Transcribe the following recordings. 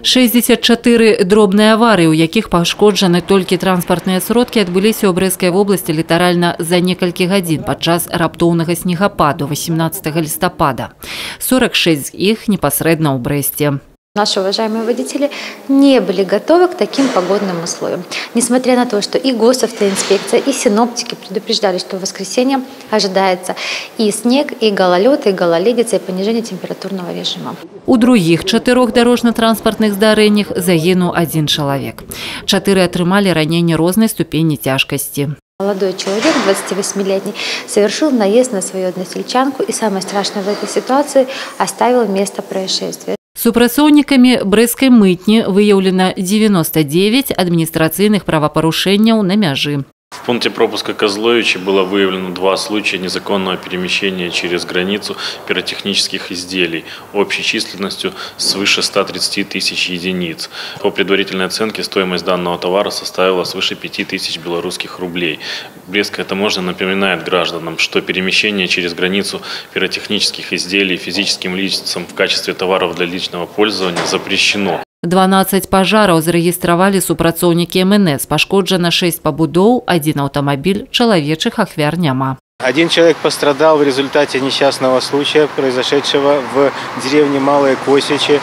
64 дробныя аварыі, у якіх пашкоджаны толькі транспартныя сродкі, адбыліся ў Брэсцкай вобласці літаральна за некалькі гадзін падчас раптоўнага снегападу 18 лістапада. 46 з іх непасрэдна ў Брэсце. Наши уважаемые водители не были готовы к таким погодным условиям. Несмотря на то, что и госавтоинспекция, и синоптики предупреждали, что в воскресенье ожидается и снег, и гололед, и гололедица, и понижение температурного режима. У другіх чатырох дарожна-транспартных здарэннях загінуў адзін чалавек. Чатыры атрымалі раненні рознай ступені цяжкасці. Молодой человек, 28-летний, совершил наезд на свою односельчанку и, самое страшное в этой ситуации, оставил место происшествия. Супрацоўнікамі брэсцкай мытні выяўлена 99 адміністрацыйных правапарушэнняў на мяжы. В пункте пропуска Козловичи было выявлено два случая незаконного перемещения через границу пиротехнических изделий общей численностью свыше 130 тысяч единиц. По предварительной оценке, стоимость данного товара составила свыше 5 тысяч белорусских рублей. Брестская таможня напоминает гражданам, что перемещение через границу пиротехнических изделий физическим лицам в качестве товаров для личного пользования запрещено. 12 пажараў зарэгістравалі супрацоўнікі МНС. Пашкоджана 6 пабудоў, адзін аўтамабіль, чалавечых ахвяр няма. Один человек пострадал в результате несчастного случая, произошедшего в деревне Малые Косичи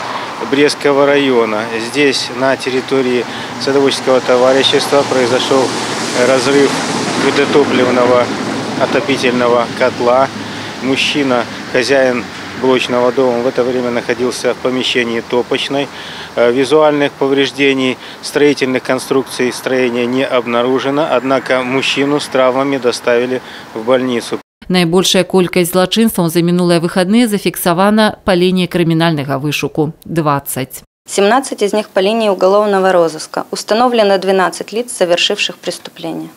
Брестского района. Здесь, на территории садоводческого товарищества, произошел разрыв твердотопливного отопительного котла. Мужчина, хозяин блочного дома, в это время находился в помещении топочной. Визуальных повреждений строительных конструкций строения не обнаружено, однако мужчину с травмами доставили в больницу. Найбольшая колькасць злачынстваў за мінулыя выхадныя зафіксавана па лініі крымінальнага вышуку – 20. 17 из них по линии уголовного розыска. Установлено 12 лиц, совершивших преступление.